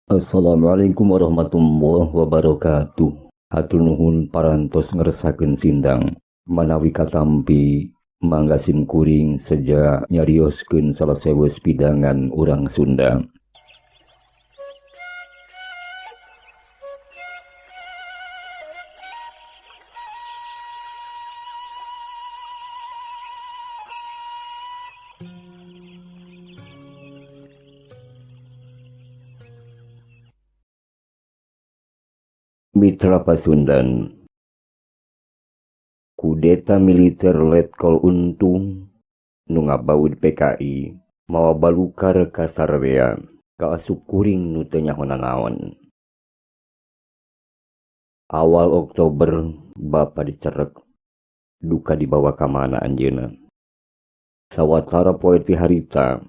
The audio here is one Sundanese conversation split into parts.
Assalamualaikum warahmatullahi wabarakatuh. Hatur nuhun parantos ngeresakeun sindang. Manawi katampi mangga sim kuring seja nyarioskeun salah sewes pidangan urang Sunda. Mitra Pasundan, kudeta militer Letkol Untung nu ngabaud PKI mawa balukar ka sararea kaasup kuring nu teu nyaho nanaon. Awal Oktober bapa dicerek, duka dibawa ka mana anjeunna. Sawatara poe ti harita,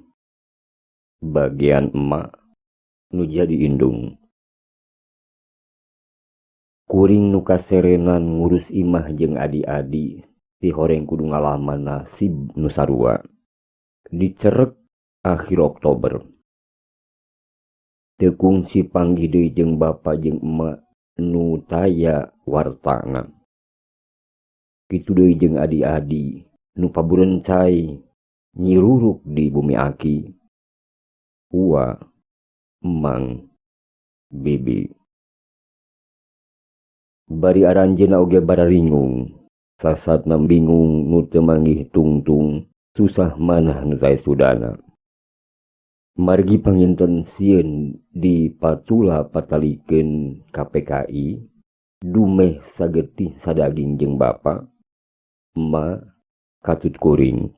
bagian emak nu jadi indung. Kuring nu kaserenan ngurus imah jeung adi-adi, si horeng kudu ngalaman nasib nu sarua. Dicerek akhir Oktober. Teu kungsi panggih deui jeung bapa jeung emak nu taya wartana. Kitu deui jeung adi-adi nu paburencai nyiruruk di bumi aki. Ua, emang, bibi. Bari aranjeunna oge bararingung, sasatna bingung nu teu manggih tungtung, susah manah nu sae sudana. Margi panginten sieun dipatula patalikeun ka PKI, dumeh sagetih sadaging jeung bapa, emak, katut kuring.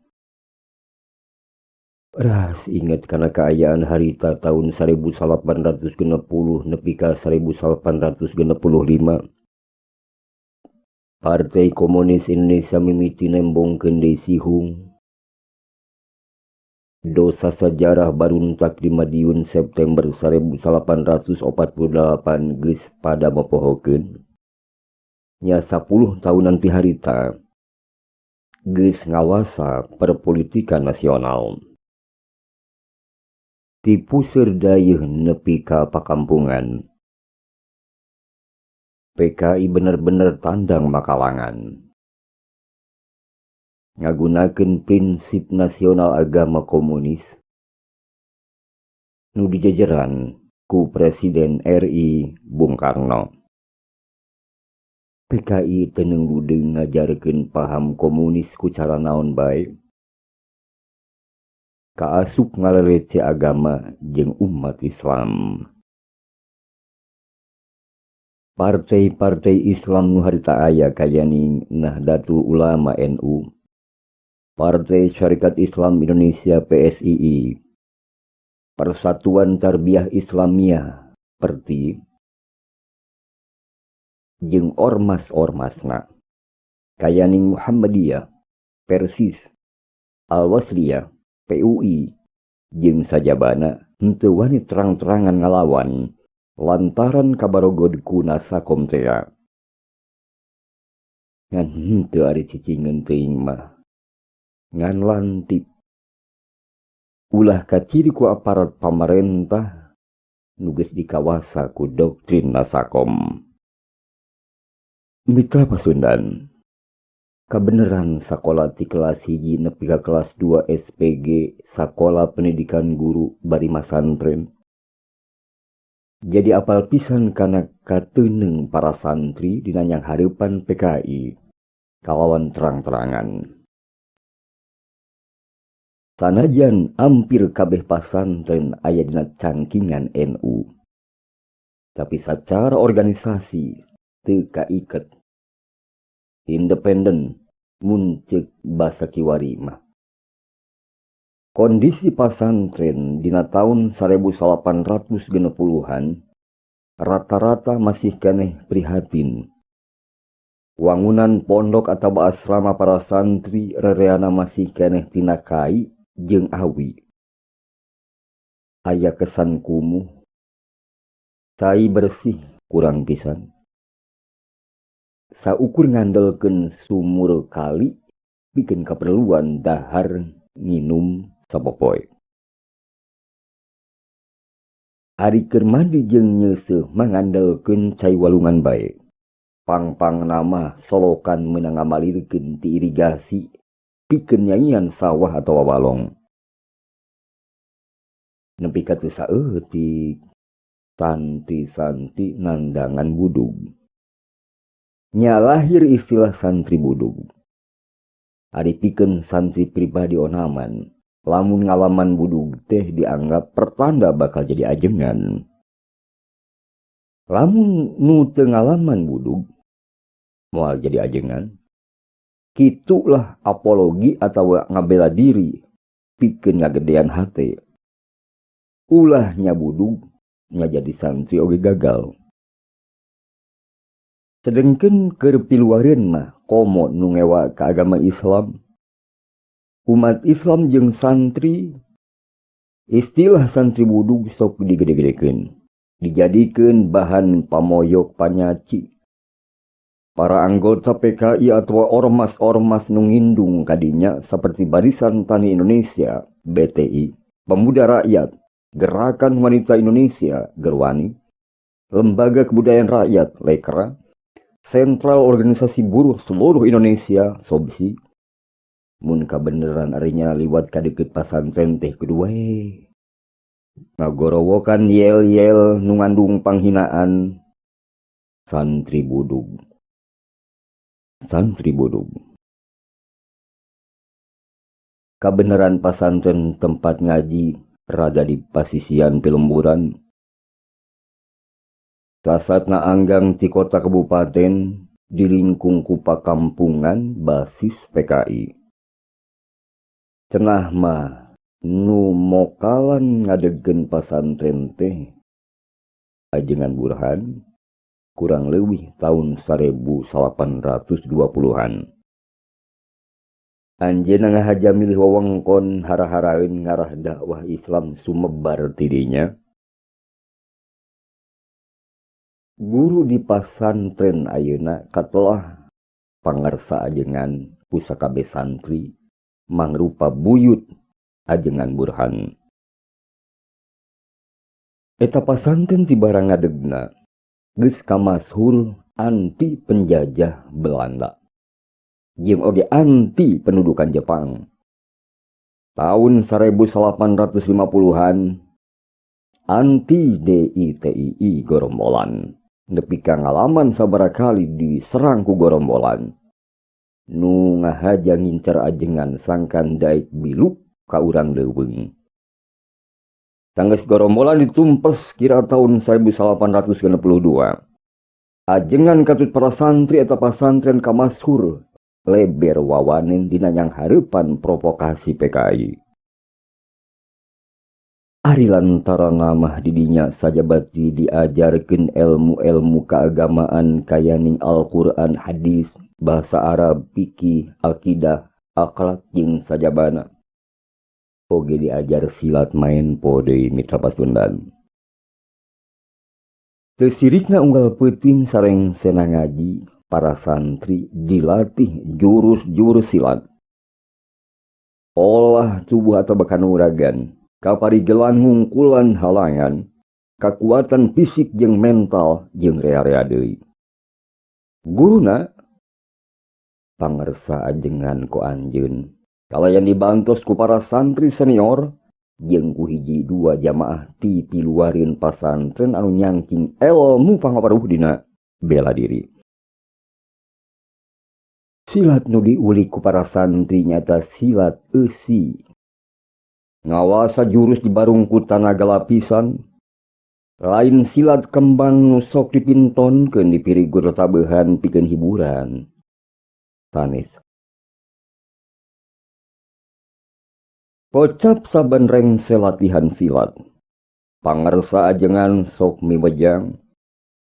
Ras inget kana kaayaan harita taun 1860 nepi ka 1865. Partai Komunis Indonesia mimiti nembongkeun deui sihung. Dosa sajarah baruntak di Madiun September 1848 geus pada mopohokeun. Nya 10 taunan ti harita geus ngawasa perpolitikan nasional. Ti puseur dayeuh nepi ka pakampungan. PKI bener-bener tandang makalangan. Ngagunakeun prinsip nasional agama komunis nu dijejeran ku Presiden RI Bung Karno. PKI teu neung ngajarkeun paham komunis ku cara naon bae. Kaasup ngalelece agama jeung umat Islam. Partai-partai Islam nu harita aya kayaning Nahdlatul Ulama NU, Partai Syarikat Islam Indonesia PSII, Persatuan Tarbiyah Islamiyah Perti, jeung ormas-ormasna kayaning Muhammadiyah, Persis, Al-Wasliyah, PUI, jeung sajabana henteu wani terang-terangan ngalawan lantaran kabarogod ku Nasakom tea. Ngan henteu ari cicingeun teuing mah. Ngan lantip. Ulah kaciri ku aparat pamarentah nu geus dikawasa ku doktrin Nasakom. Mitra Pasundan, kabeneran sakola ti kelas 1 nepi ka kelas 2 SPG Sakola Pendidikan Guru bari masantren. Jadi apal pisan kana kateuneng para santri dina nyanghareupan PKI kalawan terang-terangan. Sanajan ampir kabeh pasantren aya dina cangkingan NU. Tapi sacara organisasi teu kaiket. Independen mun ceuk basa kiwari mah. Kondisi pasantren dina taun 1860-an rata-rata masih keneh prihatin. Wangunan pondok atawa asrama para santri rereana masih keneh tina kai jeung awi. Aya kesan kumuh, cai bersih kurang pisan. Saukur ngandelkeun sumur kali pikeun kaperluan dahar nginum sapopoe. Ari keur mandi jeung nyeuseuh mah ngandelkeun cai walungan bae. Pangpangna mah solokan meunang ngamalirkeun ti irigasi pikeun nyaian sawah atawa walong. Nepi ka teu saeutik santri-santri nandangan budug. Nya lahir istilah santri budug. Ari pikeun santri pribadi onaman, lamun ngalaman budug teh dianggap pertanda bakal jadi ajengan. Lamun nu teu ngalaman budug moal jadi ajengan. Kitulah apologi atawa ngabela diri pikeun ngagedean hate. Ulah nya budug nya jadi santri oge gagal. Sedengkeun keur piluareun mah komo nu ngewa ka agama Islam. Umat Islam jeung santri, istilah santri budug sok digede-gedekeun, dijadikeun bahan pamoyok panyaci. Para anggota PKI atau ormas-ormas nu ngindung kadinya seperti Barisan Tani Indonesia, BTI, Pemuda Rakyat, Gerakan Wanita Indonesia, Gerwani, Lembaga Kebudayaan Rakyat, Lekra, Sentral Organisasi Buruh Seluruh Indonesia, SOBSI. Mun kabeneran ari nya liwat ka deukeut pasantren teh kudu wae ngagorowokan yel-yel nu ngandung panghinaan santri budug. Santri budug. Kabeneran pasantren tempat ngaji rada di pasisian pilemburan. Sasatna anggang ti kota kabupaten di lingkung ku pakampungan basis PKI. Cenah mah nu mokalan ngadegkeun pasantren teh Ajengan Burhan kurang leuwih tahun 1820-an. Anjeunna ngahaja milih wewengkon hara-haraeun ngarah dakwah Islam sumebar tidinya. Guru di pasantren ayeuna katelah pangarsa ajengan ku sakabeh santri mangrupa buyut Ajengan Burhan. Eta pasantren ti barang ngadegna geus kamashur anti penjajah Belanda jeung oge anti pendudukan Jepang. Tahun 1850-an anti DITII gorombolan nepi ka ngalaman sabaraha kali diserang ku gorombolan nu ngahaja ngincer ajengan sangkan daek biluk ka urang leuweung. Sanggeus gorombolan ditumpes kira tahun 1862. Ajengan katut para santri eta pasantren kamashur leber wawanen dina nyanghareupan provokasi PKI. Ari lantaran mah didinya sajabati diajarkeun ilmu-ilmu keagamaan kayaning Al-Qur'an, hadis, bahasa Arab, fikih, akidah, akhlak jeung sajabana. Oge diajar silat maenpo deui mitra Pasundan. Teu sirikna unggal peuting sareng sena ngaji, para santri dilatih jurus-jurus silat. Olah tubuh atau kanuragan, kaparigelan ngungkulan halangan, kakuatan fisik jeung mental jeung rea-rea deui. Guruna pangersa ajengan ku anjeun, kalayan dibantos ku para santri senior jeung ku hiji dua jamaah ti piluareun pasantren anu nyangking elmu pangaparuh dina bela diri. Silat nu diulik ku para santri nyata silat eusi. Ngawasa jurus dibarung ku tanaga lapisan, lain silat kembang nu sok dipintonkeun di pirigur tabehan pikeun hiburan. Sanes. Kocap saban rengse latihan silat. Pangersa ajengan sok miwejang.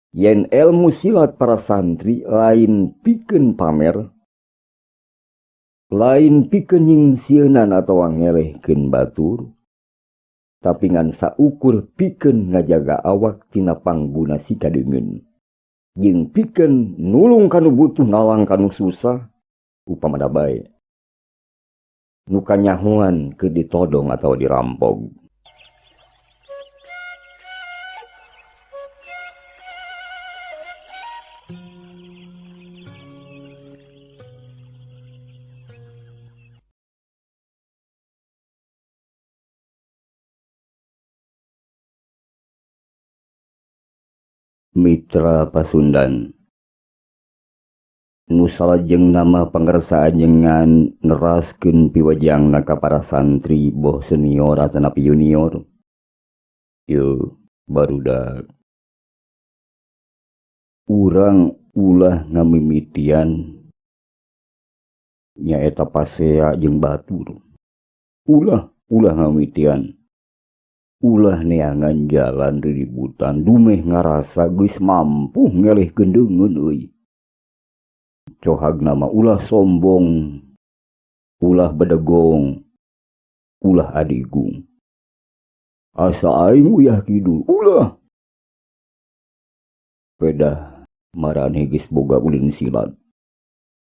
Yen elmu silat para santri lain pikeun pamer, lain pikeun nyingsieunan atawa ngelehkeun batur, tapi ngan saukur pikeun ngajaga awak tina pangguna sikadeungeun. Jeung pikeun nulung kanu butuh nalang kanu susah, upamana bae nu kanyahoan keur ditodong atawa dirampog. Mitra Pasundan nu salajengna mah Pangersa Ajengan neraskeun piwejangna ka para santri boh senior atanapi junior. Yeuh barudak, urang ulah ngamimitian nyaeta pasea jeung batur. Ulah ulah ngamimitian. Ulah neangan jalan riributan dumeh ngarasa geus mampu ngelehkeun deungeun euy. Cohagna mah ulah sombong, ulah bedegong, ulah adigung. Asa aing uyah kidul, ulah. Pedah maraneh geus boga ulin silat.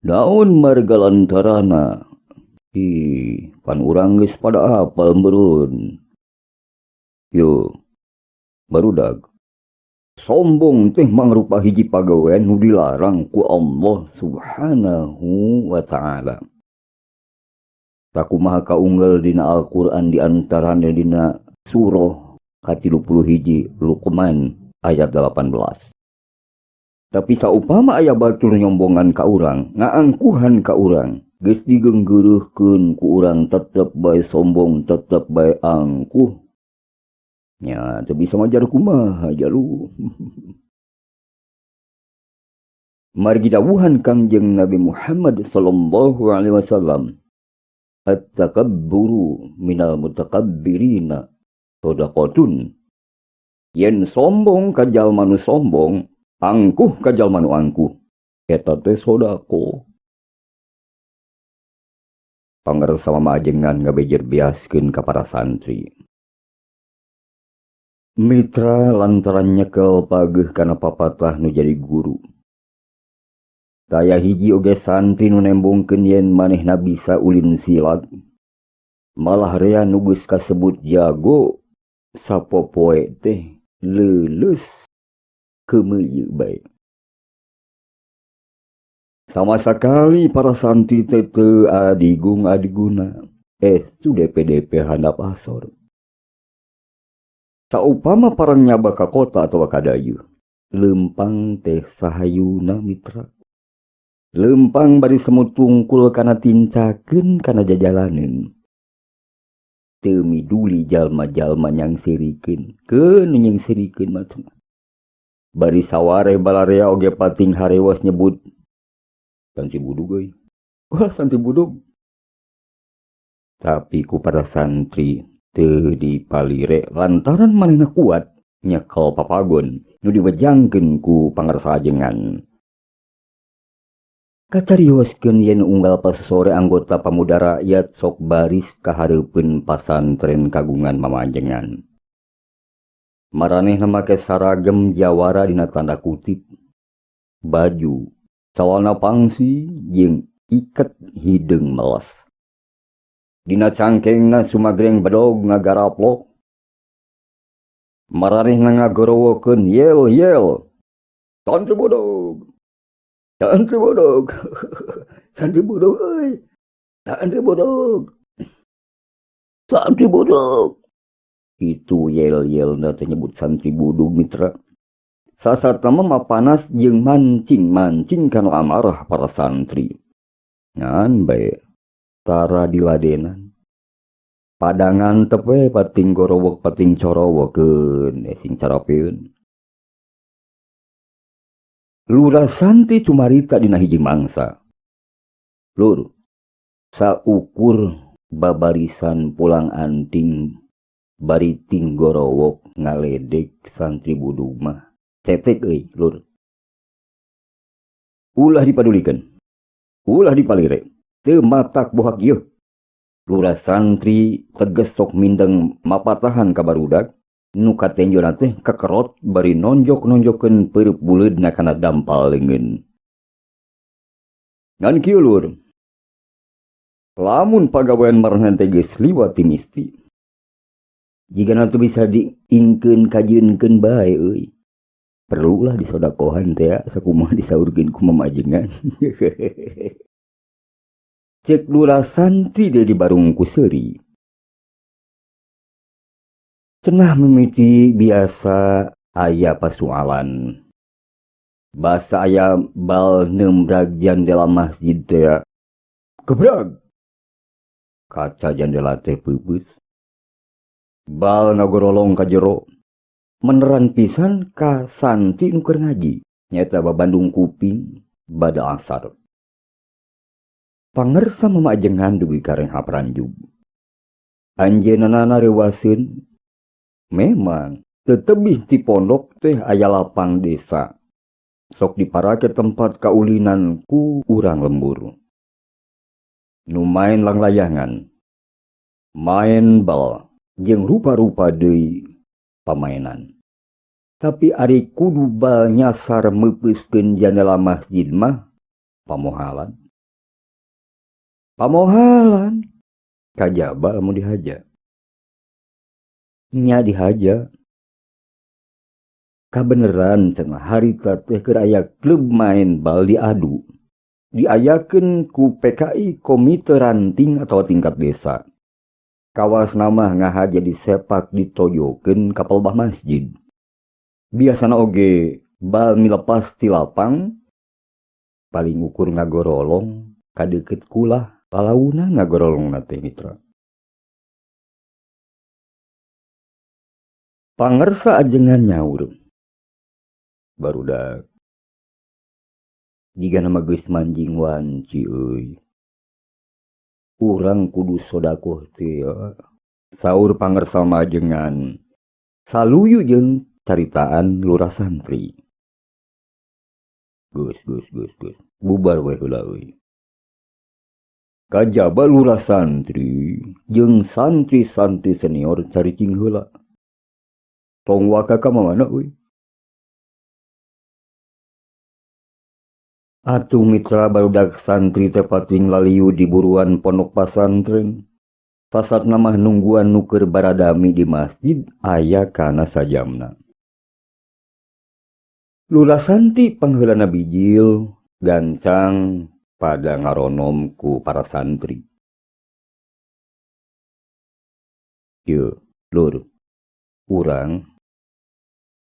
Naon marga lantarana? Ih, pan urang geus pada apal meureun. Yo, barudak. Sombong teh mangrupa hiji pagawean nu dilarang ku Allah Subhanahu wa Ta'ala. Sakumaha kaunggal dina Al-Qur'an di antarana dina surah ka-31 Luqman ayat 18. Tapi saupama aya batur nyombongan ka urang, ngaangkuhan ka urang, geus digeunggeureuhkeun ku urang tetep bae sombong, tetep bae angkuh. Nya teu bisa ngajar kumaha jalu. Margi dawuhan Kangjeng Nabi Muhammad sallallahu alaihi wasallam, at-takabburu minal mutakabbirina shadaqatun. Yen sombong ka jalma nu sombong, angkuh ka jalma nu angkuh, eta teh sedekah. Pangersa mamajengan ngabejer biaskeun ka para santri. Mitra lantaran nyekel pageuh kana papatah nu jadi guru. Taya hiji oge santri nu nembongkeun yen manehna bisa ulin silat. Malah rea nu geus kasebut jago sapopoe teh leuleus keumeuyeut bae. Sama sakali para santri teh teu adigung adiguna. Tu DPDP handap asor. Saupama parang nyaba ka kota atawa ka dayeuh, leumpang teh sahayuna mitra. Leumpang bari semut tungkul kana tincakeun kana jajalaneun. Teu miduli jalma-jalma nyangsirikeun, keun nu nyangsirikeun mah cenah. Bari sawareh balarea oge pating harewas nyebut santri budug euy. Wah, santri budug. Tapi ku para santri teu dipalire lantaran manehna kuat nyekel papagon nu diwejangkeun ku Pangersa Ajengan. Kacarioskeun yen unggal pasosore anggota Pamuda Rakyat sok baris ka hareupeun pasantren kagungan mamajengan. Maranehna make saragam jawara dina tanda kutip, baju, calana pangsi jeung iket hideung meles. Dina cangkengna sumagreng bedog ngagaraplok. Maranehna ngagorowokeun yel yel. Santri budug. Santri budug. Santri budug euy. Santri budug. Santri budug. Itu yel-yelna teh nyebut santri budug mitra. Sasatna mah mapanas jeung mancing-mancing kana amarah para santri. Ngan bae tara diladenan. Padangan tep we pating gorowok pating corowokeun sing carapeun. Lurah santri cumarita dina hiji mangsa. Lur, saukur babarisan pulang anting bari ting gorowok ngaledek santri budug mah. Cetek euy, lur. Ulah dipadulikeun. Ulah dipalire. Teu matak bohak ieu. Lurah santri teges sok mindeng mapatahan ka barudak nu katenjona teh kekerot bari nonjok-nonjokeun peureub buleudna kana dampal leungeun. Ngan kieu lur. Lamun pagawean maranehna teh geus liwat ti misti. Jigana teu bisa diingkeun kajeunkeun bae euy. Perlulah disodakohan teh ya, sakumaha disaurkeun ku mamajengan. Cek lurah santri deui dibarung ku seuri. Cenah mimiti biasa aya pasualan. Basa aya bal nembrag jandela masjid teh. Kebrag. Kaca jandela teh peupeus. Bal ngagorolong ka jero. Meneran pisan ka santri nu keur ngaji. Nyaeta babandung kuping bada asar. Pangersa mama ajengan dugi ka renghap ranjub. Anjeunna reuwaseun. Memang teu tebih ti pondok teh aya lapang desa. Sok diparake tempat kaulinan ku urang lembur. Nu main langlayangan, main bal, jeung rupa-rupa deui pamainan. Tapi ari kudu bal nyasar meupeuskeun jandela masjid mah pamohalan. Pamohalan kajaba lamun dihaja. Nya dihaja. Kabeneran cenah harita teh keur aya klub main bal diadu. Diayakeun ku PKI komite ranting atau tingkat desa. Kawasna mah ngahaja disepak ditojokeun ka pelbah masjid. Biasana oge bal milepas ti lapang paling ukur ngagorolong ka deukeut kulah lalaunan ngagorolongna teh mitra. Pangersa ajengan nyaur. Barudak jigana mah geus manjing wanci euy. Urang kudu sodakoh teh ya. Saur pangersa mah ajengan saluyu jeung caritaan lurah santri. Geus geus geus geus bubar we heula euy. Kajaba lurah santri jeung santri-santri senior caricing heula. Tong waka ka mamana euy. Atuh mitra barudak santri teh pating laliu di buruan pondok pasantren. Sasatna mah nungguan nu keur baradami di masjid aya kana sajamna. Lurah santri pangheulana bijil gancang pada ngaronom ku para santri. Yeuh, lur, urang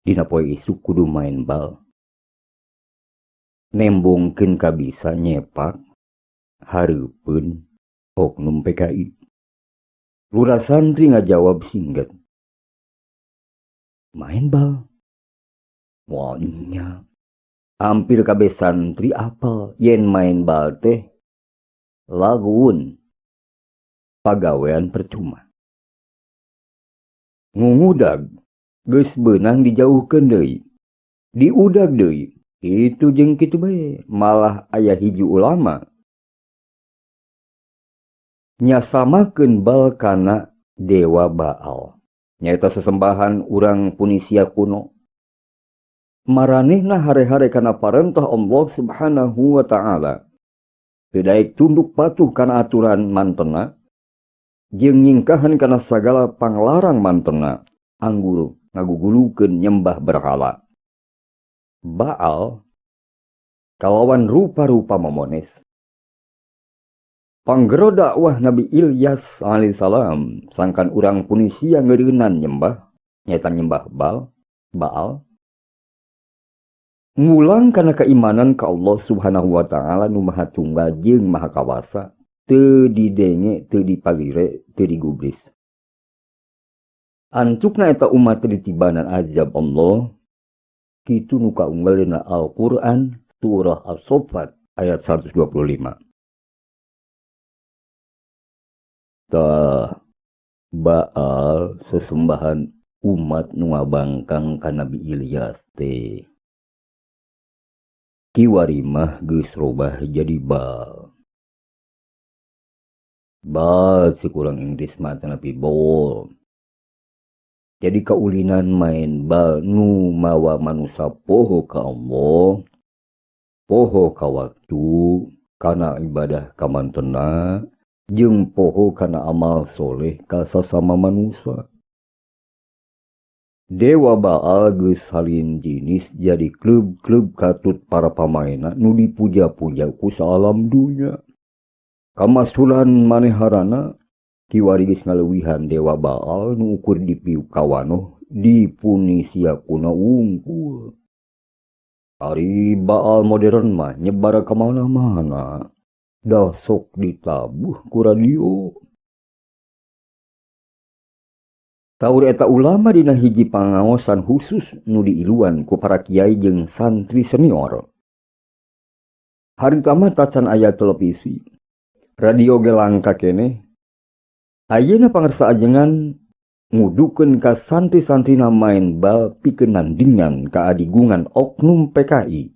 dina poe isuk kudu main bal. Nembongkeun kabisa nyepak hareupeun oknum PKI. Lurah santri ngajawab singget. Main bal. Wah nya. Hampir kabeh santri apal yen main bal teh lagun pagawean percuma. Ngungudag geus beunang dijauhkeun deui. Diudag deui. Itu jeung kitu bae, malah aya hiji ulama nyasamakeun bal kana dewa Baal. Nyaeta sesembahan urang Punisia kuno. Maranehna hare-hare kana parentah Allah Subhanahu wa ta'ala. Teu daek tunduk patuh kana aturan mantena, jeung nyingkahan kana sagala panglarang mantena, anggur ngagugulukeun nyembah berhala. Baal kalawan rupa-rupa momones. Panggero dakwah Nabi Ilyas alaihissalam sangkan urang Punisia ngeureunnan nyembah, nyaeta nyembah Baal. Ngulang kana keimanan ka Allah Subhanahu wa ta'ala nu maha tunggal jeung maha kawasa, teu didenge, teu dipalire, teu digubris. Antukna eta umat teu ditibanan azab Allah. Kitu nu kaunggal dina Al-Qur'an surah As-Saffat ayat 125. Tah Baal sesembahan umat nu ngabangkang ka Nabi Ilyas teh. Kiwari mah geus robah jadi bal. Bal si kurang Inggris mah teh bol. Jadi kaulinan main bal nu mawa manusa poho ka Allah, poho ka waktu, kana ibadah ka mantena, jeung poho kana amal soleh ka sasama manusa. Dewa Baal geus salin jinis jadi klub-klub katut para pamainna nu dipuja-puja ku saalam dunya. Kamasulan maneharana kiwari geus ngaleuwihan Dewa Baal nu ukur dipiu kawanoh di Punisia kuno wungkul. Ari baal modern mah nyebar ka mana-mana. Dah sok ditabuh ku radio. Saur eta ulama dina hiji pangaosan khusus nu diiluan ku para kiai jeung santri senior. Harita mah tacan aya televisi, radio ge langka keneh. Ayeuna pangersa ajengan ngudukeun ka santri-santrina main bal pikeun nandingan ka adigungan oknum PKI.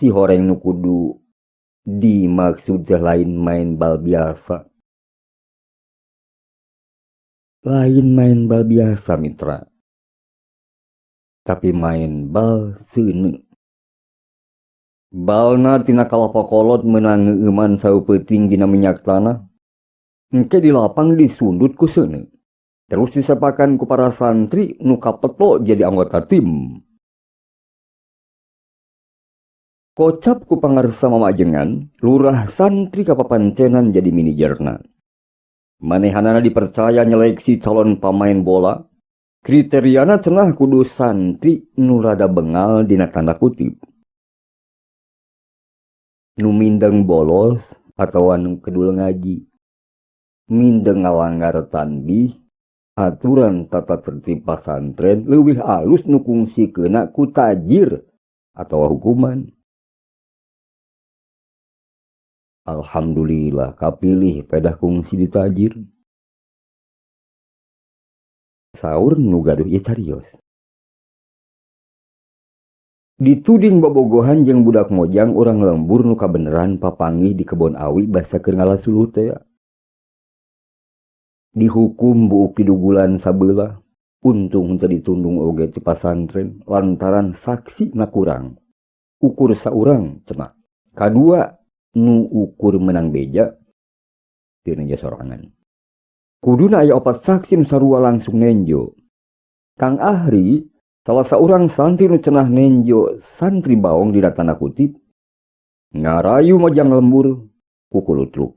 Si horeng nu kudu dimaksud teh lain main bal biasa. Lain main bal biasa mitra. Tapi main bal seuneu. Balna tina kalapa kolot meunang ngeueuman saeupeting dina minyak tanah. Engke di lapang disundut ku seuneu. Terus disepakan ku para santri nu kapeto jadi anggota tim. Kocap ku pangarsa mamajengan, lurah santri kapapancenan jadi manajerna. Manehanana dipercaya nyeleksi calon pamain bola. Kriteriana cenah kudu santri nu rada bengal dina tanda kutip. Nu mindeng bolos atawa nu kedul ngaji. Mindeng ngalanggar tanbih, aturan tata tertib pasantren leuwih alus nu kungsi keuna ku tajir atawa hukuman. Alhamdulillah kapilih pedah kungsi ditajir. Saur nu gaduh ieu carios. Dituding bobogohan jeung budak mojang urang lembur nu kabeneran papanggih di kebon awi basa keur ngala suluh teh. Dihukum buuk pidugulan sabelah, untung teu ditundung oge ti pasantren lantaran saksi na kurang. Ukur saurang cenah. Kadua nu ukur menang beja teu nenjo sorangan. Kuduna aya opat saksi nu sarua langsung nenjo. Kang Ahri salah saurang santri nu cenah nenjo santri baong dina tanda kutip ngarayu mojang lembur kukulutruk.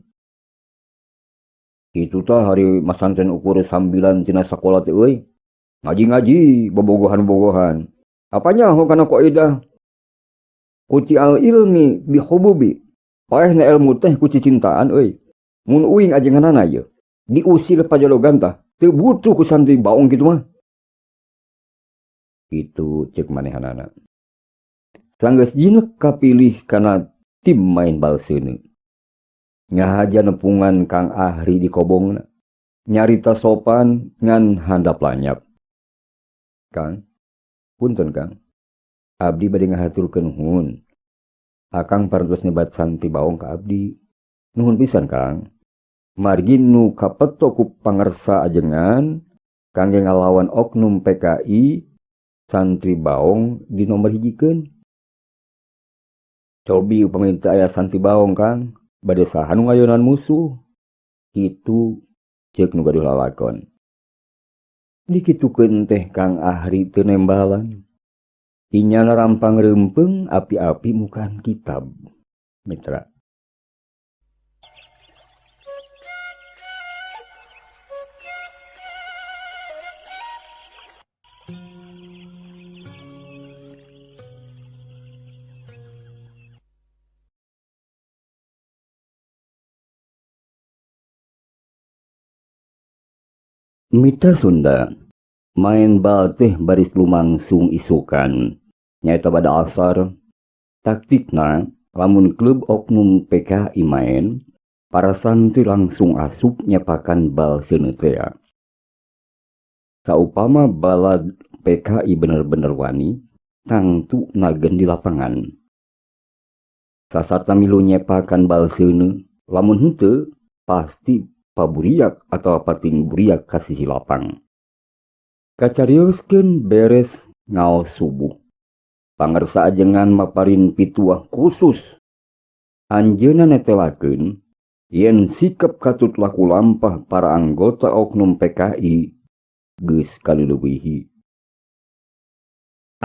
Itu tah hari masantren ukur sambilan tina sakola teh euy. Ngaji-ngaji bobogohan-bobogohan. Apanya ho kana kaidah kuti al ilmi bihububi. Paehna ilmu teh ku cicintaan euy. Mun uing ajenganana ieu diusir pajologan tah teu butuh ku santri baong kitu mah. Itu cek manehanana. Sanggeus jinek kapilih kana tim main bal seuneu. Ngahaja nepungan Kang Ahri di kobongna. Nyarita sopan ngan handap lanyap. Kang, punten Kang. Abdi bade ngahaturkeun nuhun. Akang parantos nyebat santri baong ka abdi. Nuhun pisan Kang. Margi nu kapeto ku pangersa ajengan kangge ngalawan oknum PKI santri baong di nomor hijikeun. Cobi upami teu aya santri baong Kang, bade saha nu ngayonan musuh. Kitu ceuk nu gaduh lalakon. Dikitukeun teh Kang Ahri teu nembalan. Inyana rampang reumpeung api-api mukaan kitab. Mitra. Mitra Sunda, main bal teh baris lumangsung isukan. Nyaeta pada asar, taktikna lamun klub oknum PKI main, para santri langsung asup nyepakan bal seuneu tea. Saupama balad PKI bener-bener wani, tangtu nagen di lapangan. Sasarta milu nyepakan bal seuneu, lamun henteu pasti paburiak atau pating buriak ka sisi lapang. Kacarioskeun beres ngaos subuh. Pangersa ajengan maparin pituah khusus. Anjeunna netelakeun yen sikap katut laku lampah para anggota oknum PKI geus kaleulewihi.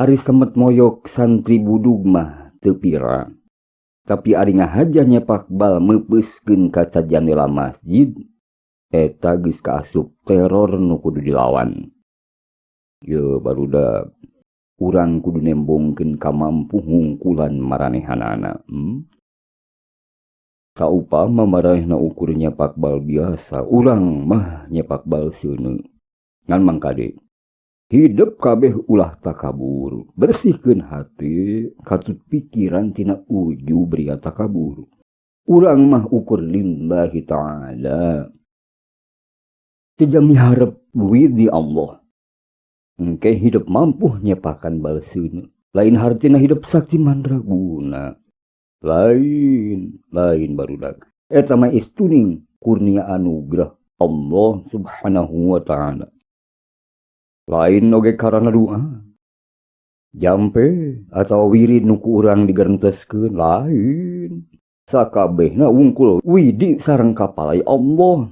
Ari semet moyok santri budug mah teu pira. Tapi ari ngahaja nyepak bal meupeuskeun kaca jandela masjid, eta geus kaasup teror nu kudu dilawan. Ye barudak, Urang kudu nembongkeun kamampu hungkulan maranehanana. Saupama maranehna ukur nyepak bal biasa, urang mah nyepak bal seuneu. Ngan mangkade hidup kabeh ulah takabur, bersihkeun hati, katut pikiran tina ujub ria takabur. Urang mah ukur lillahi ta'ala. Teu miharep widi Allah. Engke hidup mampu nyepakan bal seuneu, lain hartina hidup sakti mandraguna. Lain, lain barudak. Eta mah istuning kurnia anugerah Allah Subhanahu wa ta'ala. Lain oge karana doa. Jampe atau wirid nu ku urang digerenteskeun lain. Sakabehna wungkul widi sareng kapalai Allah.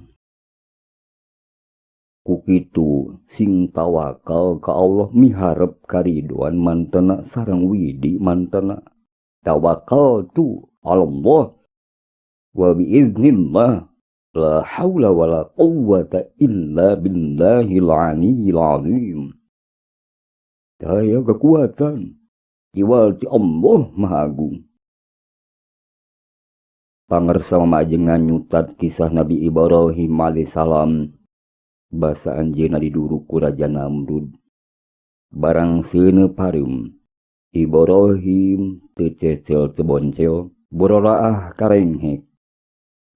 Ku kitu sing tawakal ka Allah miharep karidoan mantena sareng widi mantena. Tawakal tu Allah wa biiznillah la haula wala quwwata illa billahil aliyyil azim. Daya kekuatan iwal ti Allah Maha Agung. Pangersa mamajengan nyutat kisah Nabi Ibrahim alaihissalam. Basa anjeunna diduruk ku Raja Namrud. Barang seuneu pareum Ibrahim teu cecel teu boncel, borolaah karenghek.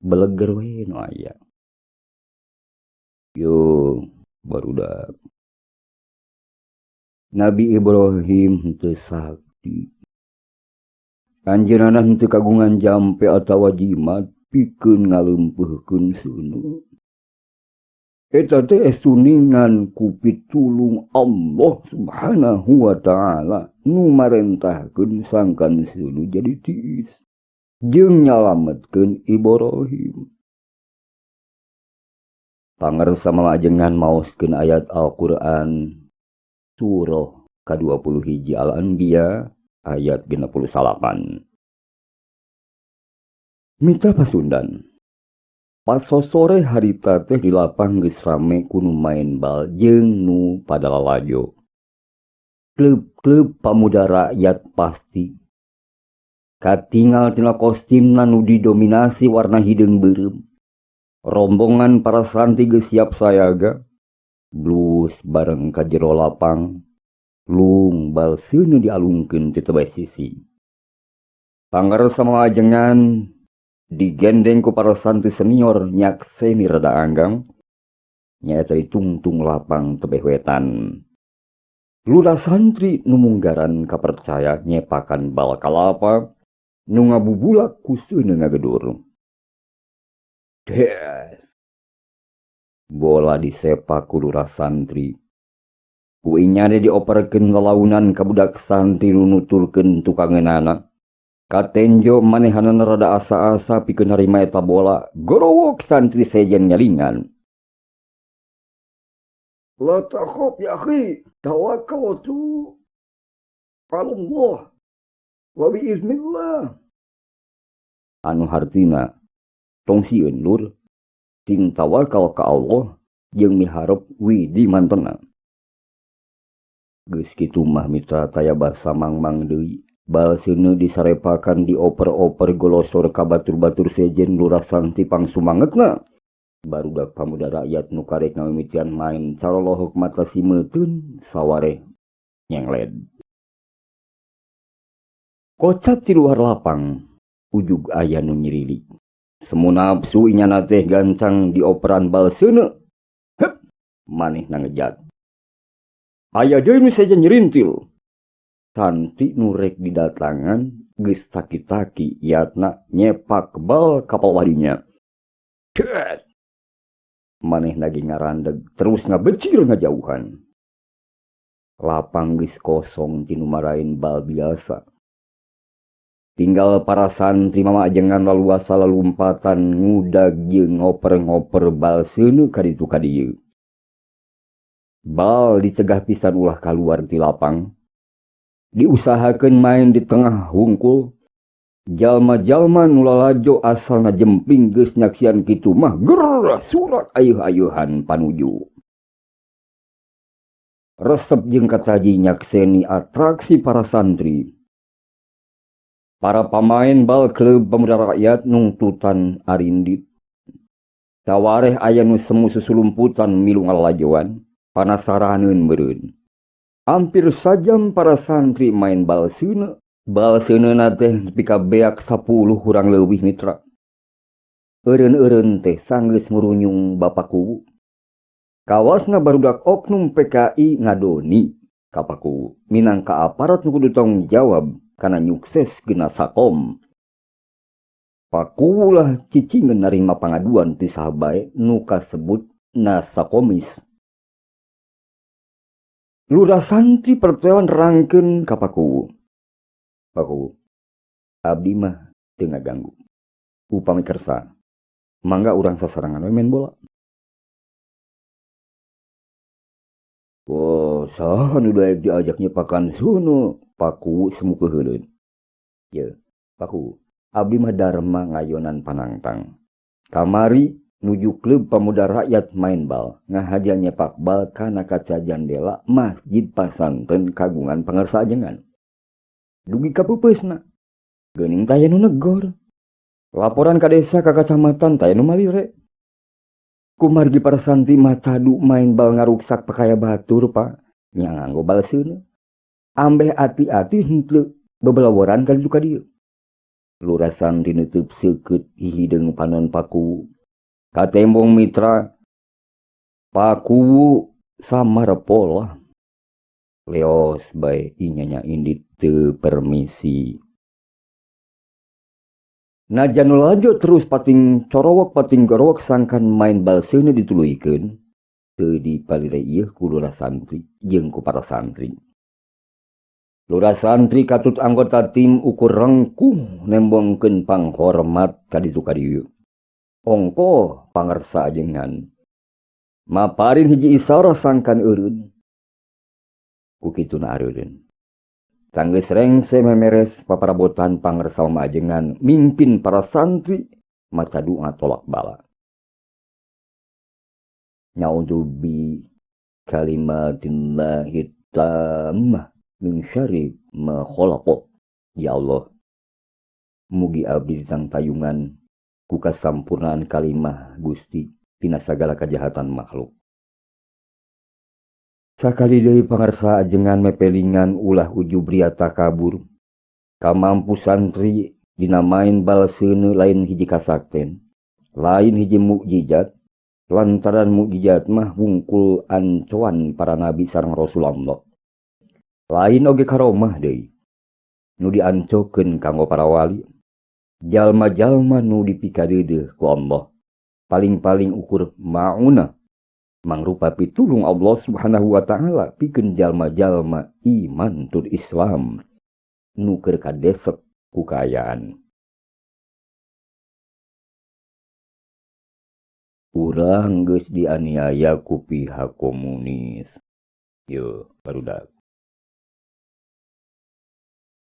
Beleger we nu aya. Yo barudak. Nabi Ibrahim henteu sakti. Anjeunna henteu kagungan jampe atawa jimat pikeun ngaleumpeuhkeun seuneu. Eta teh estuningan ku pitulung Allah Subhanahu wa ta'ala nu marentahkeun sangkan seuneu jadi tiis jeung nyalametkeun Ibrahim. Pangersa mamajengan maoskeun ayat Al-Qur'an surah ka-21 Al-Anbiya ayat 69. Mitra Pasundan, pas sore harita teh di lapang geus rame ku nu main bal jeung nu pada lalajo. Klub-klub pamuda rakyat pasti. Katingal tina kostimna nu didominasi warna hideung beureum. Rombongan para santri geus siap sayaga. Blus bareng ka jero lapang. Lung bal seuneu dialungkeun ti tebeh sisi. Pangersa mamajengan digendeng ku para santri senior nyakseni rada anggang. Nyaeta ditungtung lapang tebeh wetan. Lurah santri nu munggaran kapercaya nyepakan bal kalapa nu ngabubulak ku seuneu ngagedur. Des. Bola disepak ku lurah santri. Ku inyane dioperkeun lalaunan ka budak santri nu nuturkeun tukangeunana. Katenjo manehanana rada asa-asa pikeun narima eta bola, gorowok santri sejen nyalingan. La takhaf ya akhi, tawakkaltu ala Allah wa biiznillah. Anu hartina tong sieun lur, sing tawakal ka Allah jeung miharep widi mantena. Geus kitu mah mitra taya basa mangmang deui. Bal seuneu disarepakan dioper-oper golosor ka batur-batur sejen lurah santri pangsumangetna. Barudak pamuda rakyat nu karek ngamimitian main calolohok mata simeutun sawareh nyengled. Kocap ti luar lapang ujug aya nu nyirilik. Semu nafsu inyana teh gancang dioperan bal seuneu. Hep, manehna ngejat. Aya deui nu sejen nyirintil. Santri nu rek didatangan geus taki-taki yatna nyepak bal kapal wadinya. Des! Manehna ge ngarandeg terus ngabecir ngajauhan. Lapang geus kosong ti nu maraen bal biasa. Tinggal para santri mamajengan laluasa lalumpatan ngudag jeung ngoper-ngoper bal seuneu ka ditu ka dieu. Bal dicegah pisan ulah kaluar ti lapang. Diusahakeun main di tengah hungkul. Jalma-jalma nu lalajo asalna jempling geus nyaksian kitu mah gerah surat ayeuh-ayeuhan panuju. Resep jeung kataji nyakseni atraksi para santri. Para pamain bal klub Pemuda Rakyat nungtutan arindit. Tawareh aya nu semu susulumputan milu ngalajoan, panasaraneun meureun. Hampir sajam para santri main bal seuneu. Bal seuneuna teh nepi ka beak 10 kurang leuwih mitra. Eureun-eureun teh sanggeus ngurunyung Bapak Kuwu. Kawasna barudak oknum PKI ngadoni ka Pak Kuwu minangka aparat nu kudu tanggung jawab kana nyukses Nasakom. Pak Kuwu lah cicingeun narima pangaduan ti saha bae nu kasebut nasakomis. Lurah santri pertelan rangkeun ka Pak Kuwu. Pak Kuwu, abdi mah teu ngaganggu. Upami kersa, mangga urang sasarangan we main bola. Oh, saha nu daek diajak nyepakan sono? Pak Kuwu semu keuheuleun. Ye, Pak Kuwu, abdi mah dharma ngayonan panangtang. Kamari nuju klub Pemuda Rakyat main bal, ngahaja nyepak bal kana kaca jandela masjid pasantren kagungan pangersa ajengan. Dugi ka peupeusna. Geuning taya nu negor. Laporan ka desa ka kacamatan taya nu malire. Kumargi para santri mah cadu main bal ngaruksak pakaya batur, Pak. Nya nganggo bal seuneu. Ambeh ati-ati henteu bebelaworan ka ditu ka dieu. Lurah santri neuteub seukeut hihideung panon Pak Kuwu. Katembong mitra, Pak Kuwu samar pola. Leos bae inyanya indit teu permisi. Najan nu lalajo terus pating corowok pating gorowok sangkan main bal seuneu dituluykeun, teu dipalire ieu ku lurah santri jeung ku para santri. Lurah santri katut anggota tim ukur rengkuh nembongkeun panghormat ka ditu ka dieu. Ongko pangersa ajengan. Maparin hiji isarah sangkan eureun. Ku kituna areureun. Sanggeus rengse memeres paparabotan pangersa ajengan mimpin para santri maca doa tolak bala. Na'udzu bi kalimatillahi tammah min syarri ma khalaq. Ya Allah, mugi abdi ditangtayungan ku kasampurnaan kalimah Gusti tina sagala kajahatan makhluk. Sakali deui pangersa ajengan mepelingan ulah ujub ria takabur. Kamampu santri dina main bal seuneu lain hiji kasakten, lain hiji mukjizat, lantaran mukjizat mah wungkul ancoan para nabi sareng Rasulullah. Lain oge karomah deui nu diancokeun kanggo para wali, jalma-jalma nu dipikadeudeuh ku Allah. Paling-paling ukur maunah mangrupa pitulung Allah Subhanahu wa taala pikeun jalma-jalma iman tur Islam nu keur kadesek ku kaayaan. Urang geus dianiaya ku pihak komunis. Yo, barudak.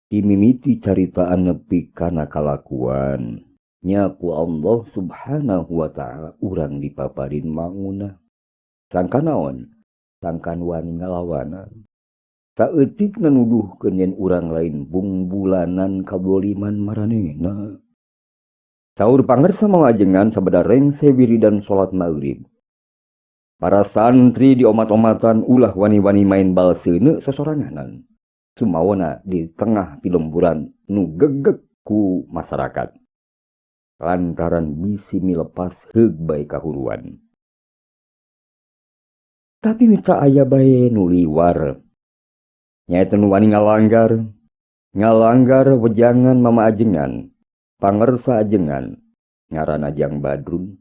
Dimimiti caritaan nepi kana kalakuan nya ku Allah Subhanahu wa taala urang dipaparin mangunah. Sangkan naon? Sangkan wani ngalawanan. Saeutikna nuduhkeun yen urang lain bungbulanan kaboliman maranehna. Saur pangersa mangajengan sabada rengse wiridan salat maghrib. Para santri di omat-omatan ulah wani-wani main bal seuneu sosoranganan. Sumawana di tengah pilemburan nu gegeg ku masyarakat. Lantaran bisi milepas heug bae kahuruan. Tapi mitra aya bae nu liwar. Nyaeta nu wani ngalanggar, ngalanggar wejangan mama ajengan, pangersa ajengan, ngaran Ajang Badrun,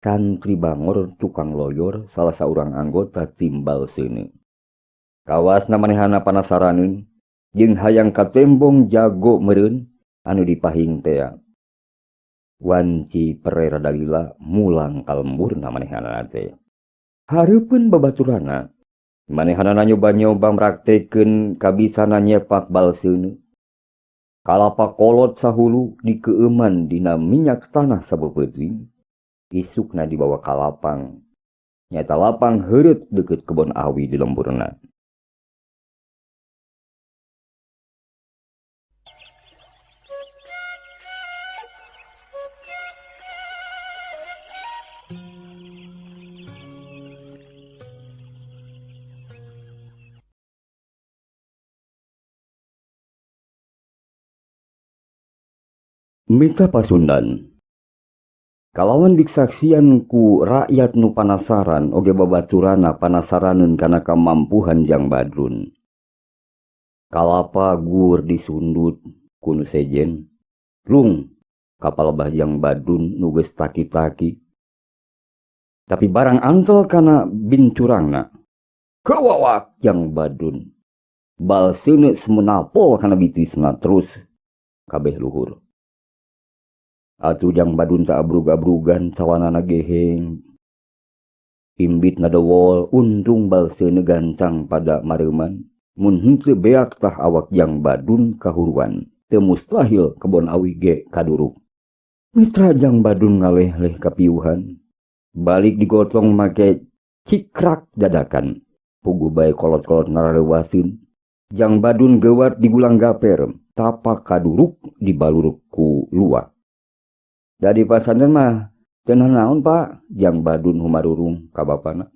santri bangor tukang loyor salah saurang anggota tim bal seuneu. Kawasna manehana panasaraneun jeung hayang katembong jago meureun anu dipahing tea. Wanci Perera Dalila mulang kalemburna manehana teh. Hareupeun babaturana, manehana nyoba-nyoba mraktekeun kabisana nyepak bal seuneu. Kalapa kolot sahulu dikeueuman dina minyak tanah sabeupeuteuing, isukna dibawa ka lapang. Nyata lapang heureut deukeut kebon awi di lemburna. Mitra Pasundan kalawan diksaksian ku rakyat nu panasaran oge babaturana panasaraneun kana kamampuhan Jang Badrun. Kalapa gur disundut ku nu sejen, lung kapalebah Jang Badrun nu geus taki-taki. Tapi barang antel kana bincurangna, kawawak Jang Badrun. Bal seuneu semenapol kana bitisna terus kabeh luhur. Atuh Jang Badrun tak abrug-abrugan sawanana geheng. Imbit nadewol untung bal seuneu gancang pada mareuman. Mun henteu beak tah awak Jang Badrun kahuruan. Teu mustahil kebon awi ge kaduruk. Mitra Jang Badrun ngaleh-leh kapiuhan. Balik digotong make cikrak dadakan. Puguh bae kolot-kolot ngarareuwaseun. Jang Badrun geuwat digulang gaper. Tapak kaduruk dibaluruk ku luak. Dari pasantren mah teu naon Pak, Jang Badrun humarurung ka bapana.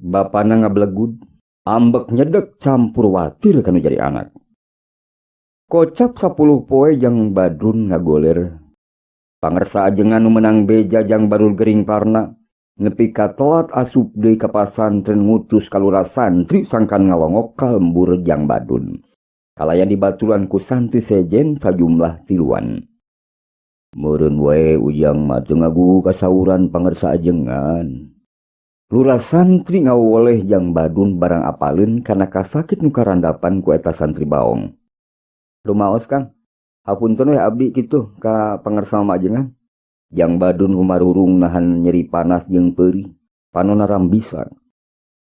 Bapana ngablegud, ambek nyedek campur watir kanu jadi anak. Kocap 10 poe Jang Badrun ngagoler. Pangersa ajengan nu menang beja Jang Badrun gering parna, nepi ka telat asup deui ka pasantren ngutus ka lurah santri sangkan ngalongok ka lembur Jang Badrun. Kalayan dibaturan ku santri sejen sajumlah tiluan. Meureun wae Ujang mah teu ngagugu kasauran pangersa ajengan. Lurah santri ngawoleh Jang Badrun barang apaleun kana kasakit nu karandapan ku eta santri baong. Lumaos Kang, hapunten we abdi kitu ka pangersa ajengan. Jang Badrun humarurung nahan nyeri panas jeung peurih, panona rambisan.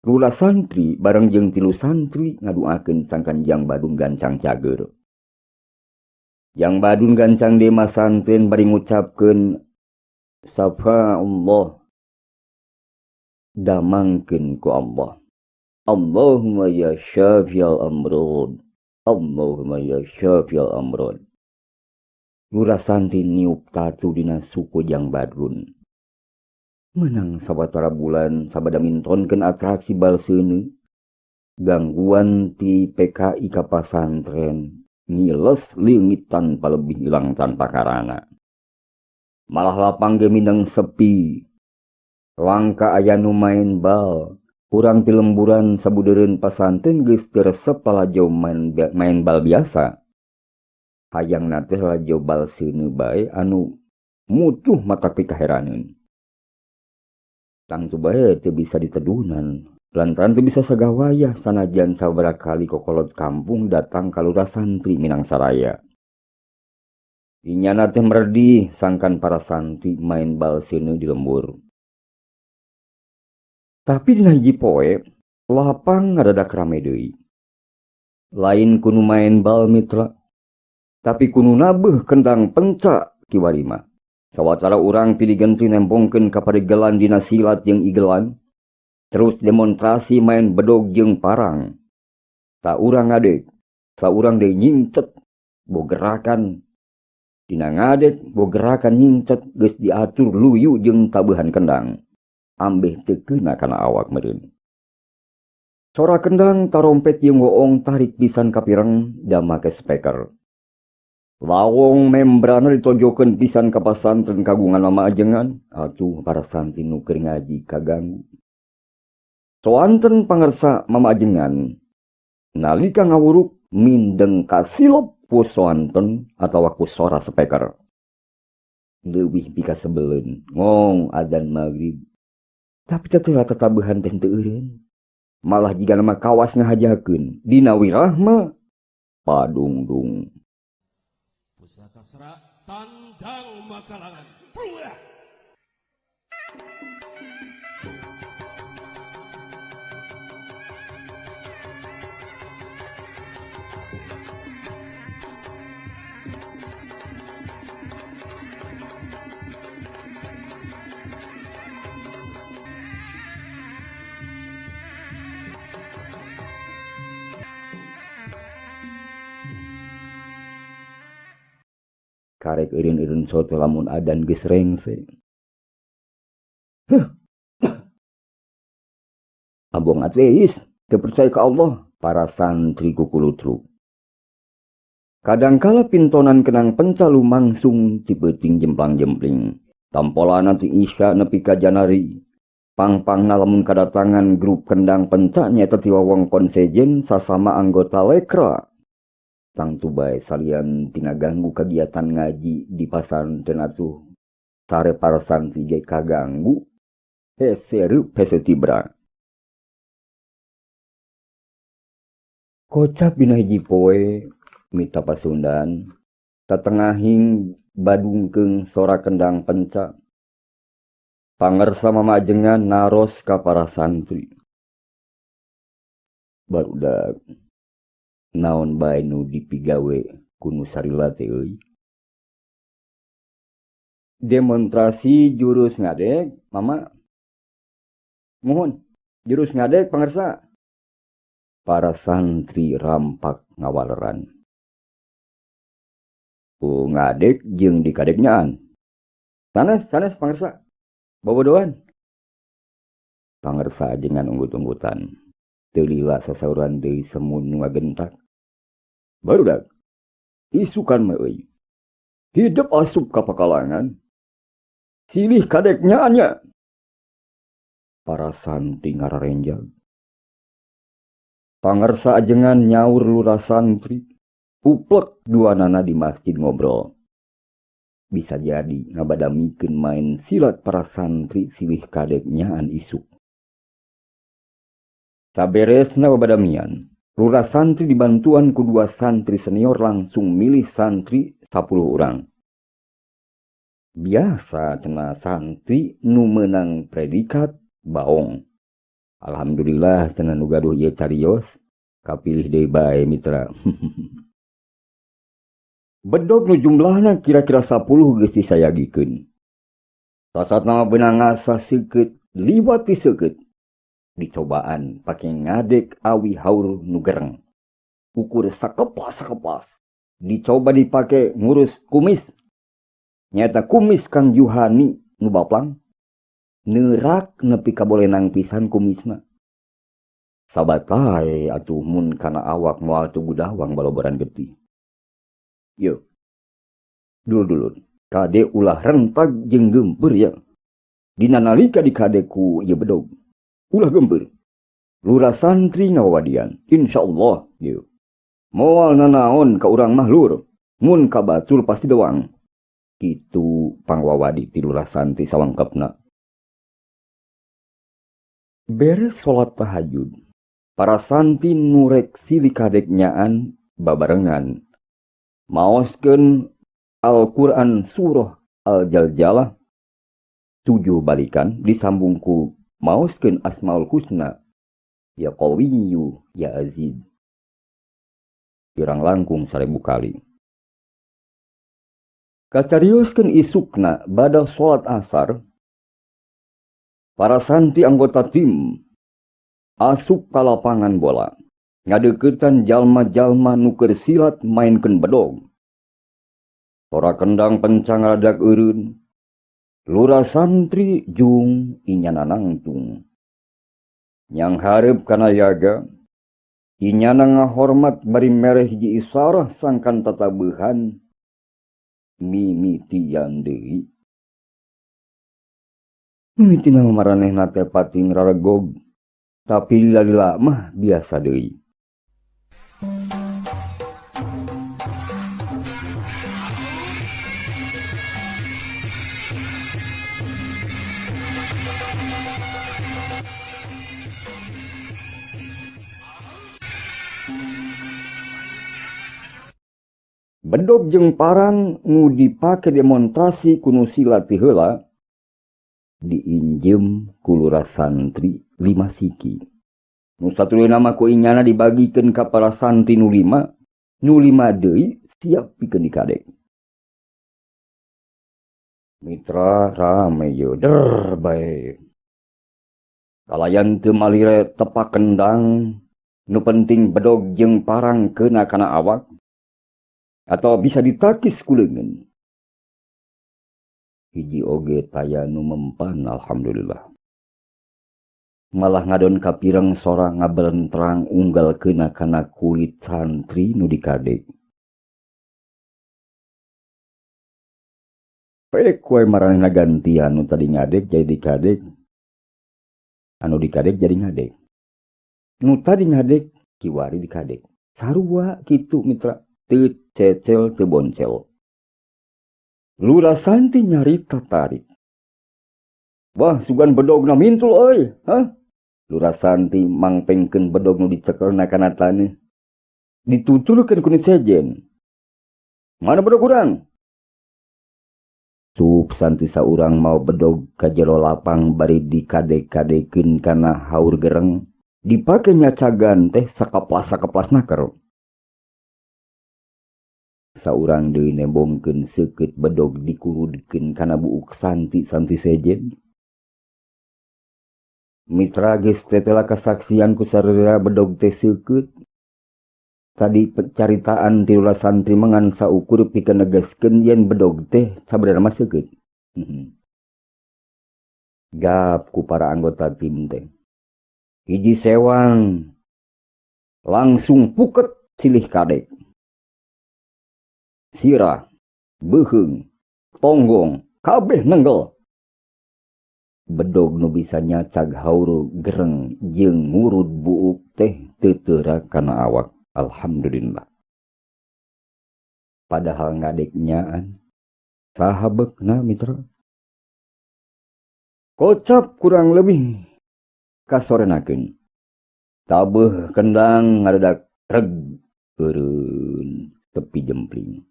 Lurah santri bareng jeung tilu santri ngaduakeun sangkan Jang Badrun gancang cager. Jang Badrun gancang dema santren bari ngucapkeun safa Allah, damangkeun ku Allah. Allahumma ya syafiyal amrod, Allahumma ya syafiyal amrod. Lurah santri niup tatu dina suku Jang Badrun. Menang sawatara bulan sabada mintonkeun atraksi bal seuneu, gangguan ti PKI ka pasantren ngiles leungit tanpa lebih hilang tanpa karana. Malah lapang ge mindeng sepi. Langka aya nu main bal, kurang pilemburan sabudeureun pasantren geus teu resep lalajo main bal biasa. Hayangna teh lalajo bal seuneu bae anu mutuh matak pikaheraneun. Tangtu bae teu bisa ditedunan. Lantaran teu bisa sagawayah sanajan sabaraha kali kokolot kampung datang ka lurah santri Minang Saraya. Inyana teh meredih sangkan para santri main bal seuneu di lembur. Tapi dina hiji poe, lapang ngadadak rame deui. Lain kunu main bal mitra, tapi kunu nabeuh kendang pencak kiwari mah. Sawatara urang pilih genti nembongkeun ka parigelan dina silat jeung igelan. Terus demonstrasi main bedog jeung parang. Tak urang ngadek, saurang deui nyingcet bogerakan. Dina ngadek bogerakan nyingcet geus diatur luyu jeung tabuhan kendang. Ambeh teu keuna kana awak meureun. Sora kendang tarompet jeung woong tarik pisan kapireng da make speaker. Lawong membrana ditojokeun pisan ka pasantren kagungan mama ajengan. Atuh para santri nu keur ngaji kaganggu. Soanten pangersa mama ajengan nalika ngawuruk mindeng kasilop ku soanten atawa ku sora speaker. Leuwih pikasebeleun ngong adzan magrib. Tapi teh tatabuhan teh teu eureun. Malah jiga nama kawas ngahajakeun dina wirahma padungdung. Pusaka serak tandang makalangan. Karek eureun-eureun sote lamun adan geus rengse. Abong ateis, teu percaya ka Allah, para santri kukulutruk. Kadangkala pintonan kenang penca lumangsung ti peuting jemplang-jempling. Tampolana ti Isya nepi ka Janari. Pang-pangna lamun kadatangan grup kendang penca nyaeta ti wewengkon sejen sasama anggota Lekra. Tangtu bae salian ti ngaganggu kagiatan ngaji di pasantren atuh. Sare para santri ge kaganggu. Hese reup hese tibra. Kocap dina hiji poe mita Pasundan, tatengahing badungkeung sora kendang penca. Pangersa mamajengan naros ka para santri. Barudak naon bae nu dipigawe ku nu sarila teh euy. Demonstrasi jurus ngadeg, mama. Muhun, jurus ngadeg pangersa. Para santri rampak ngawaleran. Ku ngadeg jeung dikadegnyaan. Sanes, sanes pangersa. Bobodohan. Pangersa ajengan unggut-unggutan. Teu lila sasauran deui semun nu ngagentak. Barudak, isukan mah euy. Hidup asup ka pakalangan. Silih kadeknyaan nya. Para santri ngararenjag. Pangersa ajengan nyaur lurah santri. Uplek duanana di masjid ngobrol. Bisa jadi ngabadamikeun main silat para santri silih kadeknyaan isuk. Saberesna babadamian, lurah santri dibantuan ku dua santri senior langsung milih santri 10 urang. Biasa cenah santri nu meunang predikat baong. Alhamdulillah cenah nu gaduh ieu carios, kapilih deui bae mitra. Bedog nu jumlahna kira-kira 10 geus disayagikeun. Sasatna mah beunang ngasah seukeut, liwat ti seukeut. Dicobaan pake ngadeg awi haur nu gereng. Ukur sakeplas-sakeplas. Dicoba dipake ngurus kumis. Nyata kumis Kang Juhani nu baplang. Neurak nepi ka bolenang pisan kumisna. Sabatae atuh mun kana awak moal teu gudawang baloboran getih. Yo. Dulur-dulur, kade ulah rentag jeung geumpeur ya. Dina nalika dikade ku ieu bedog. Ulah geumpeur. Lurah santri ngawadian, insyaallah yo. Moal nanaon ka urang mah lur. Mun ka batur pasti dewang. Kitu pangwawadi ti lurah santri sawangkepna. Beres salat tahajud, para santri nurek silih kadeknyaan babarengan. Maoskeun Al-Quran surah Al-Jaljalah 7 balikan disambung ku maoskeun Asmaul Husna ya Qawiyyu ya Aziz. Kirang langkung 1000 kali. Kacarioskeun isukna bada salat asar, para santri anggota tim asup ka lapangan bola. Ngadeuketan jalma-jalma nu keur silat mainkeun bedog. Sora kendang pencang radak eureun. Lurah santri jung inyana nangtung. Nyang hareup kana yaga, inyana ngahormat bari mereh hiji isarah sangkan tatabehan mimitian deui. Mimitina maranehna teh pating raregog, tapi lila-lila mah biasa deui. Bedog jeung parang nu dipake demonstrasi ku nu silat ti heula diinjem ku lurah santri 5 siki. Nu satuluyna mah ku inyana dibagikeun ka para santri nu 5, nu 5 deui siap pikeun dikadek. Mitra rame ye der bae. Kalayan teu malire tepak kendang, nu penting bedog jeung parang keuna kana awak. Atau bisa ditakis ku leungeun. Hiji oge taya nu mempan alhamdulillah. Malah ngadon kapireng sora ngabelentrang unggal keuna kana kulit santri nu dikadek. Pek we maranehna gantian nu tadi ngadek jadi dikadek, anu dikadek jadi ngadek. Nu tadi ngadek kiwari dikadek. Sarua kitu mitra, teu cecel teu boncel. Lurah Santi nyarita tarik. Wah, sugan bedogna mintul euy, hah? Lurah Santi mangpengkeun bedog nu dicekelna kana taneuh. Ditutulkeun ku nu sejen. Mana bedog urang? Sup Santi saurang mau bedog ka jero lapang bari dikadek-kadekeun kana haur gereng. Dipake nyacagan teh sakaplas-sakaplas naker. Saurang deui nembongkeun seukeut bedog dikurudkeun kana buuk santi-santi sejen. Mitra geus tetela kasaksian ku sararea bedog teh seukeut. Tadi caritaan ti Lurah Santri mengan saukur pikeun negaskeun yen bedog teh sabenerna mah seukeut. Gap ku para anggota tim teh. Hiji sewang langsung puket silih kadek. Sirah, beuheung, tonggong, kabeh nenggel. Bedog nu bisa nyacag haur gereng jeung ngurud buuk teh teu teura kana awak. Alhamdulillah. Padahal ngadek nyaan saha beukna mitra. Kocap kurang lebih kasorenakeun. Tabeuh kendang ngaredak reg eureun tepi jempling.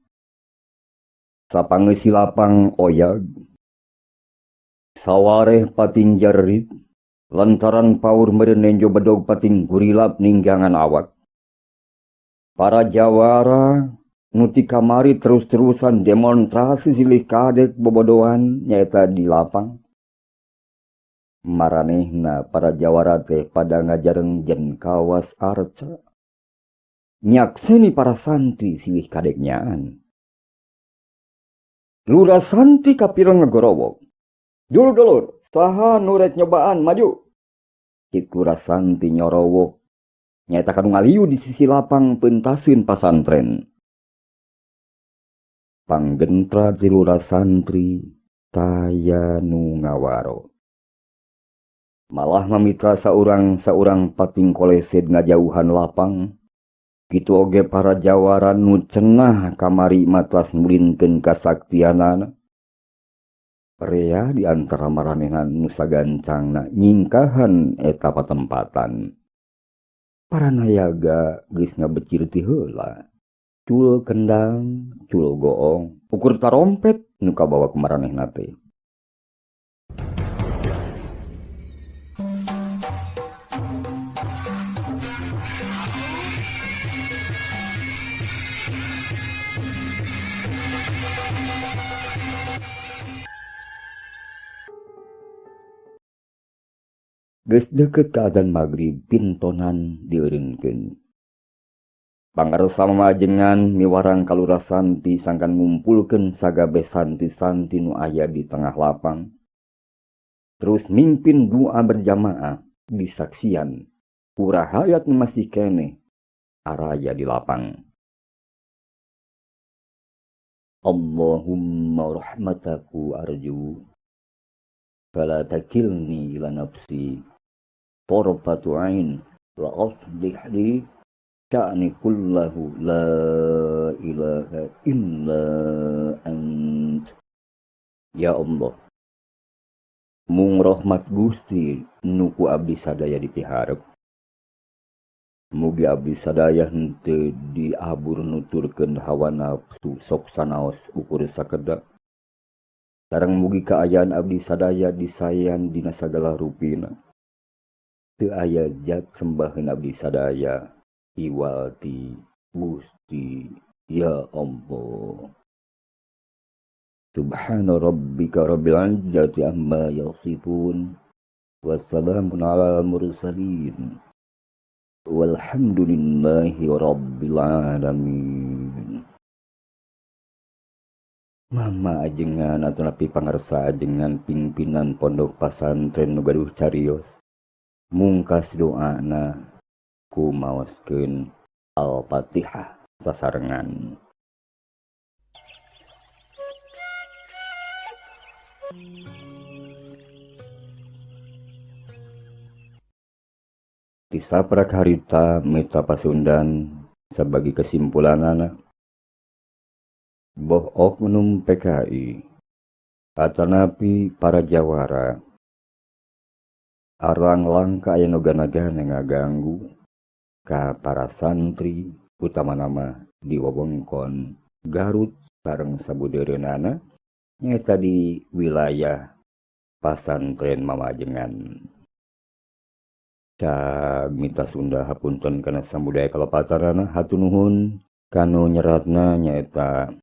Sapangeusi lapang oyag. Sawareh pating jarit lantaran paur meureun nenjo bedog pating gurilap ninggangan awak. Para jawara nu ti kamari terus-terusan demonstrasi silih kadek bobodohan nyaeta di lapang. Maranehna para jawara teh pada ngajareng jen kawas arca. Nyakseni para santri silih kadek nyaan. Lurah Santi kapireng ngegorowok. Dulur-dulur, saha nu rek nyobaan maju. Cik Lurah Santi nyorowok. Nyaeta kanu ngaliu di sisi lapang pentaseun pasantren. Panggentra ti Lurah Santri taya nu ngawaro. Malah mamitra saurang-saurang pating kolesed ngajauhan lapang. Kitu oge para jawara nu cenah kamari matlas mulinkeun kasaktianana. Rea di antara maranehna nu sagancangna nyingkahan eta patempatan. Para nayaga geus ngabecir ti heula. Cul kendang, cul goong, ukur tarompet nu kabawa ku maranehna teh. Geus deukeut ka adzan magrib pintonan dieureunkeun. Pangarsa mamajengan miwarang ka Lurah Santi sangkan ngumpulkeun sagabeh santi-santi nu aya di tengah lapang. Terus mimpin doa berjamaah disaksian ku rahayat nu masih keneh araya di lapang. Allahumma rahmataku arju fala takilni ila nafsi tarfatu ain wa aslih li sya'ni kullahu la ilaha illa ant. Ya Allah, mung rahmat Gusti nu ku abdi sadaya dipiharep. Mugi abdi sadaya henteu diabur nuturkeun hawa nafsu sok sanaos ukur sakedak. Sareng mugi kaayaan abdi sadaya disayan dina sagala rupina. Teu aya jat sembaheun abdi sadaya iwal ti Gusti ya Allah. Subhana rabbika rabbil izzati amma yasifun wassalamun alal mursalin walhamdulillahi rabbil alamin. Mama ajengan atanapi pangarsa ajengan pimpinan pondok pasantren nu gaduh carios mungkas doana ku maoskeun Al-Fatihah sasarengan. Ti saprak harita Mitra Pasundan sabagi kesimpulanana boh oknum PKI atanapi para jawara arang langka aya nu gana-gana ngaganggu ka para santri utamana mah di wewengkon Garut sareng sabudeureunana nyaeta di wilayah pasantren Mamajengan. Cag Mitra Sunda, hapunten kana samudaya kalepatanana. Hatur nuhun kanu nyeratna, nyaeta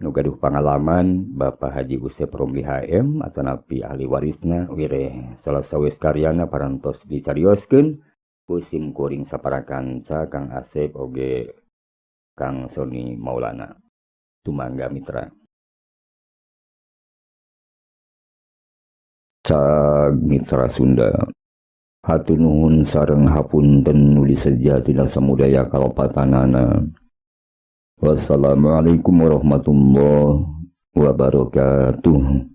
nu gaduh pangalaman Bapak Haji Usep Romli HM atanapi ahli warisna. Wireh salah sawis karyana parantos dicarioskeun ku sim kuring saparakanca, Kang Asep oge Kang Sony Maulana. Tumangga, Mitra. Cag Mitra Sunda, hatur nuhun sareng hapunten nu diseja tina samudaya kalepatanana. Wassalamualaikum warahmatullahi wabarakatuh.